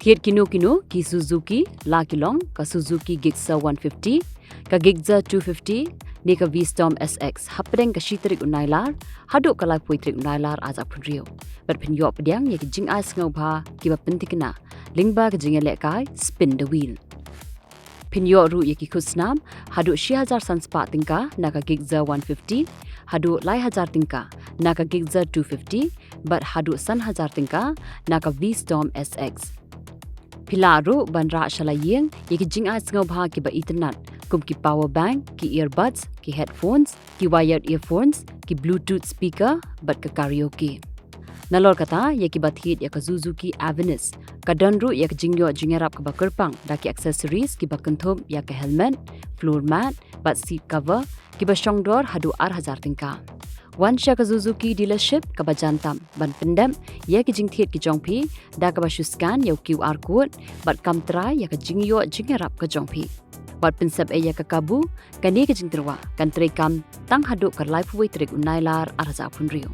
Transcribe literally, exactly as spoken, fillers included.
Thied kino kino ki Suzuki la ki long ka Suzuki Gixxer one fifty, ka Gixxer two fifty ne ka V-Strom S X hapdeng ka shi tarik u Nailar haduh ka laiphew tarik u Nailar ar hajar arphew hynriew. Bad phin ïoh pdiang ïa ki jingai sngewbha kiba pynthikna lyngba ka jingïalehkai Spin the Wheel. Phin ïoh ruh ïa ki khusnam haduh shi hajar san spah tyngka na ka Gixxer one fifty, haduh lai hajar tyngka na ka Gixxer two fifty, bad haduh san hajar tyngka na ka V-Strom S X. Phi lah ruh ban rah sha la ïing ïa ki jingai sngewbha kiba itynnat kum ki power bank, ki earbuds, ki headphones, ki wired earphones, ki Bluetooth speaker bad ka karaoke. Nalor kata, ïa kiba thied ïa ka Suzuki Avenis ka don ruh ïa ka jingïoh jingïarap kaba kyrpang da ki accessories kiba kynthup ïa ka helmet, floor mat bad seat cover kiba shongdor haduh ar hajar tyngka. Wan sha ka Suzuki dealership kaba jan tam ban pyndep ïa ki jingthied ki jong phi da kaba shu scan ïa u QR code bad kam trai ïa ka jingïoh jingïarap ka jong phi. Wat pynsep ei ïa ka kabu, kane ka jingtyrwa kan treikam tang haduh ka laiphew tarik u Nailar ar hajar arphew hynriew.